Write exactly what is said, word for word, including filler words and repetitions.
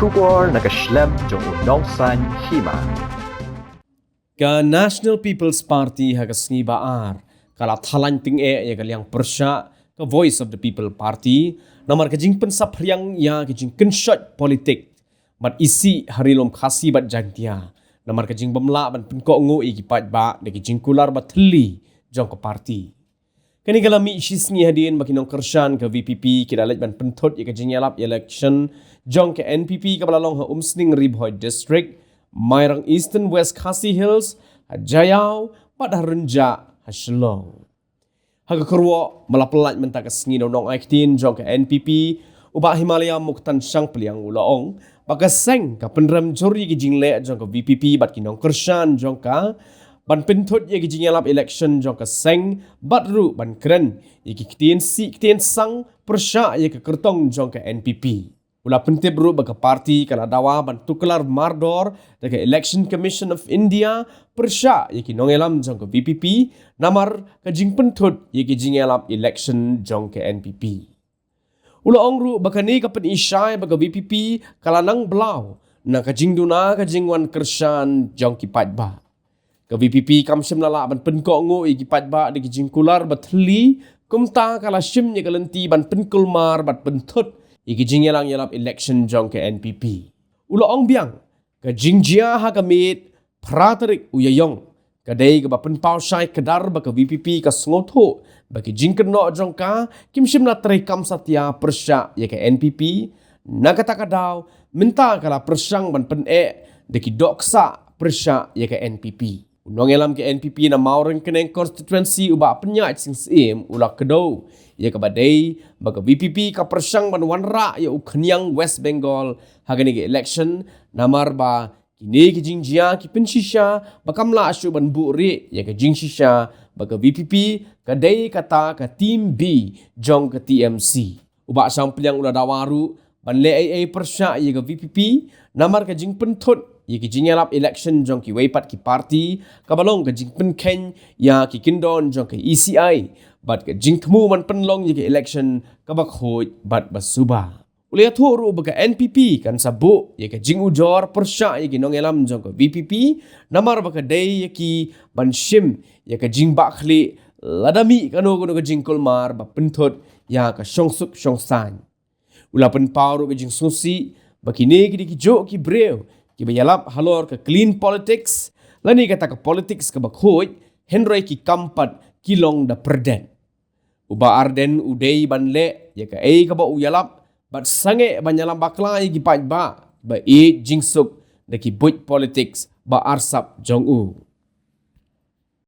Khubor na ka shlem jong u nongsaiñ hima. Ka National People's Party ha ka sngi ba ar ka la thalang tyngeh ïa ka liang pyrshah ka Voice of the People Party namar ka jingpynsaphriang ïa ka jingkynshoit politik bad isih ha ri lum Khasi bad Jaintia namar ka jingbymlah ban pynkohnguh ïa ki paidbah da ki jingkular ba thylli jong ka party. Kane ka la mih shi sngi hadien ba ki nongkyrshan ka V P P ki la leit ban pynthut ïa ka jingïalap election jong ka N P P kaba la long ha Umsning Ri Bhoi District, Mairang Eastern West Khasi Hills, ha Jaïaw bad ha Rynjah ha Shillong. Ha ka kyrwoh ba la pynlait mynta ka sngi na u nongai ktien jong ka N P P, u Bah Himalaya Muktan Shangpliang u la ong ba ka seng ka pynrem jur ïa ki jingleh jong ka V P P bad ki nongkyrshan jong ka ban pynthut ïa ki jingïalap election jong ka seng bad ruh ban kren ïa ki ktien sih ktien sang pyrshah ïa ka kyrtong jong ka N P P. U la pyntip ruh ba ka party ka la dawa ban tuklar mardor da ka Election Commission of India pyrshah ïa ki nongïalam jong ka V P P namar ka jingpynthut ïa ki jingïalap election jong ka N P P. U la ong ruh ba kane ka pyni shai ba ka V P P ka la nang blah na ka jingduna ka jingwan kyrshan jong ki paidbah. Ka V P P kam shym la lah ban pynkohnguh ïa ki paidbah da ki jingkular ba thylli, kumta ka la shim ïa ka lynti ban pynkulmar bad pynthut ïa ki jingïalang ïalap election jong ka N P P. U la ong biang ka jingjia ha ka miet phra tarik u Ïaïong ka dei kaba pynpaw shai kdar ba ka V P P ka sngewthuh ba ki jingkynnoh jong ka kim shym la treikam satia pyrshah ïa ka N P P. Na kata ka daw mynta ka la pyrshang ban pyneh da ki dohksah pyrshah ïa ka N P P. U nongïalam ka N P P na Mawryngkneng constituency u Bah Pynïaid Sing Syiem u la kdew ïa kaba dei ba ka V P P ka pyrshang ban wanrah ïa u khñiang West Bengal ha kane ka election namar ba kine ki jingjia ki pynshisha ba kam lah shuh ban buhrieh ïa ka jingshisha ba ka V P P ka dei kata ka team B jong ka T M C. U Bah Shangpliang u la dawa ruh ban leh ei ei pyrshah ïa ka V P P namar ka jingpynthut ïa ki jingïalap election jong kiwei pat ki party kaba long ka jingpynkheiñ ïa ki kyndon jong ka E C I bad ka jingthmu ban pynlong ïa ka election kaba khuid bad ba suba. U la ïathuh ruh ba ka N P P kan sa buh ïa ka jingujor pyrshah ïa ki nongïalam jong ka V P P namar ba ka dei ïa ki ban shim ïa ka jingbahkhlieh lada mih kano kano ka jingkulmar ba pynthut ïa ka shongsuk shongsaiñ. U la pynpaw ruh ka jingsngewsih ba kine ki dei ki juh ki briew kiba ïalap halor ka clean politics lane kata ka politics kaba khuid, hynrei ki kam pat ki long da pyrdet. U Bah Ardent u dei ban leh ïa kaei kaba u ïalap bad sangeh ban ïalam bakla ïa ki paidbah ba ïeit jingsuk da ki buit politics ba arsap jong u.